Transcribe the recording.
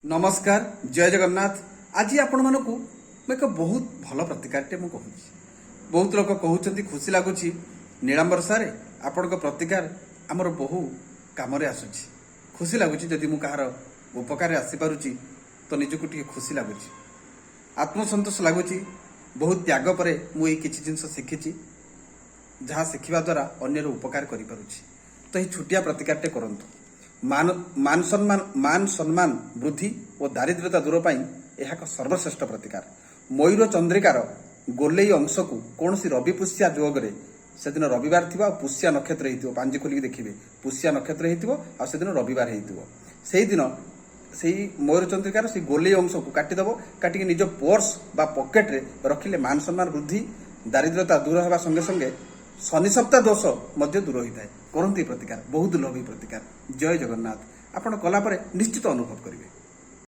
ନମସ୍କାର, ଜୟ ଜଗନ୍ନାଥ। ଆଜି ଆପଣମାନଙ୍କୁ ମୁଁ ଏକ ବହୁତ ଭଲ ପ୍ରତିକାରଟେ ମୁଁ କହୁଛି। ବହୁତ ଲୋକ କହୁଛନ୍ତି, ଖୁସି ଲାଗୁଛି, ନୀଳାମ୍ବର ସାରେ, ଆପଣଙ୍କ ପ୍ରତିକାର ଆମର ବହୁ କାମରେ ଆସୁଛି। ଖୁସି ଲାଗୁଛି। ଯଦି ମୁଁ କାହାର ଉପକାରରେ ଆସିପାରୁଛି ତ ନିଜକୁ ଟିକେ ଖୁସି ଲାଗୁଛି, ଆତ୍ମସନ୍ତୋଷ ଲାଗୁଛି। ବହୁତ ତ୍ୟାଗ ପରେ ମୁଁ ଏଇ କିଛି ଜିନିଷ ଶିଖିଛି, ଯାହା ଶିଖିବା ଦ୍ୱାରା ଅନ୍ୟର ଉପକାର କରିପାରୁଛି। ତ ଏହି ଛୋଟିଆ ପ୍ରତିକାରଟେ କରନ୍ତୁ। ମାନ ସମ୍ମାନ ବୃଦ୍ଧି ଓ ଦାରିଦ୍ର୍ୟତା ଦୂର ପାଇଁ ଏହା ଏକ ସର୍ବଶ୍ରେଷ୍ଠ ପ୍ରତିକାର। ମୟୂର ଚନ୍ଦ୍ରିକାର ଗୋଲେଇ ଅଂଶକୁ କୌଣସି ରବି ପୁଷ୍ୟା ଯୋଗରେ, ସେଦିନ ରବିବାର ଥିବ ଆଉ ପୁଷ୍ୟା ନକ୍ଷତ୍ର ହେଇଥିବ, ପାଞ୍ଜି ଖୋଲିକି ଦେଖିବେ, ପୁଷ୍ୟା ନକ୍ଷତ୍ର ହେଇଥିବ ଆଉ ସେଦିନ ରବିବାର ହେଇଥିବ, ସେଇଦିନ ସେଇ ମୟୂର ଚନ୍ଦ୍ରିକାର ସେଇ ଗୋଲେଇ ଅଂଶକୁ କାଟିଦେବ। କାଟିକି ନିଜ ପର୍ସ ବା ପକେଟରେ ରଖିଲେ ମାନ ସମ୍ମାନ ବୃଦ୍ଧି, ଦାରିଦ୍ର୍ୟତା ଦୂର ହେବା ସଙ୍ଗେ ସଙ୍ଗେ ଶନି ସପ୍ତା ଦୋଷ ମଧ୍ୟ ଦୂର ହୋଇଥାଏ। କରନ୍ତୁ ଏହି ପ୍ରତିକାର, ବହୁତ ଦୁର୍ଲଭ ଏହି ପ୍ରତିକାର। ଜୟ ଜଗନ୍ନାଥ। ଆପଣ କଲା ପରେ ନିଶ୍ଚିତ ଅନୁଭବ କରିବେ।